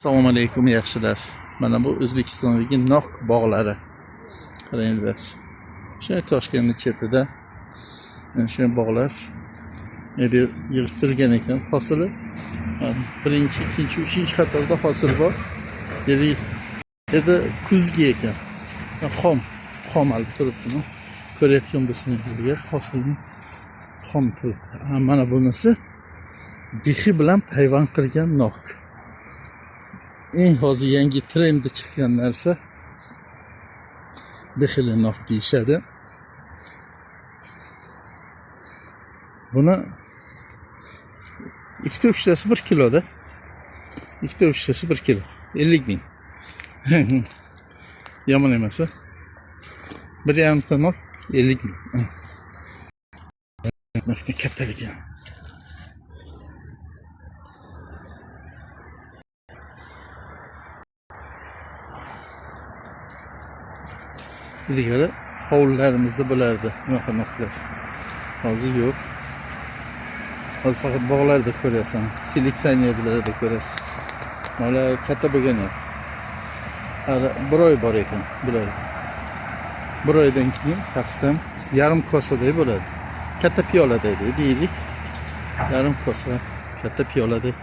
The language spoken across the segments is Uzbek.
Assalomu alaykum yaxshilar. Mana bu O'zbekistondagi nok bog'lari. Qaranglar. Shu Toshkentning chetida mana shu bog'lar yig'ishtirilgan ekan hosili. Birinchi, ikkinchi, uchinchi qatorda hosil bor. Yerda kuzgi ekan. Xom olib turibdi. Ko'rayotgan bo'lsangiz agar hosilni xom turibdi. Mana bunisi bexi bilan payvand qilgan nok. Eng hozir yangi trendda chiqqan narsa bexili nok deyishadi. Buni ikkita uchtasi 1 kiloda. Ikkita uchtasi 1 kilo. 50 ming. Yomon emas, a? 1,5 ta nok 50 ming. Nokni kattaligi. Ilgari hovlilarimizda bo'lardi bunaqa noklar. Hozir yo'q. Hozir faqat bog'larda ko'rasan, seleksionerlarda ko'rasan. Ular katta bo'lgani yo'q. Hali bir oy bor ekan bular. Bir oydan keyin haftam yarim kosaday bo'ladi. Katta piyoladay deylik. Yarim kosa, katta piyoladay.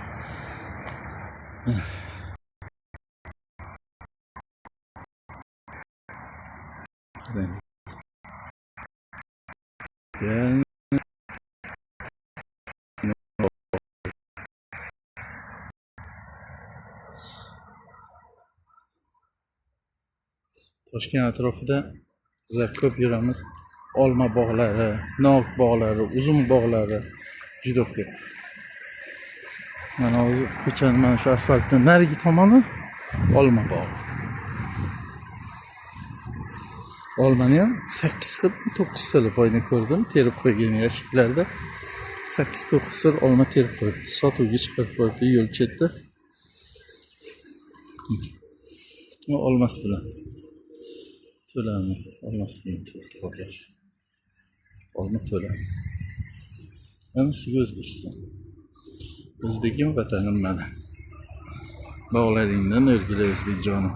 Toshkent atrofida bizlar ko'p yuramiz. Olma bog'lari, nok bog'lari, uzum bog'lari juda ko'p. Mana hozir ko'chani mana shu asfaltdan narigi tomoni olma bog'i. Olmani ham 8 xil, 9 xil boyni ko'rdim, terib qo'ygan yashiklarda 8-9 xil olma terib qo'yibdi, sotuvga chiqarib qo'yibdi yo'l chetida. Olmasi bilan to'lani, olmasi bilan to'g'rilar. Olma to'la. Mana sizga O'zbekiston. O'zbegim vatanim mana. Bog'laringdan o'rgilay o'zbek jonim.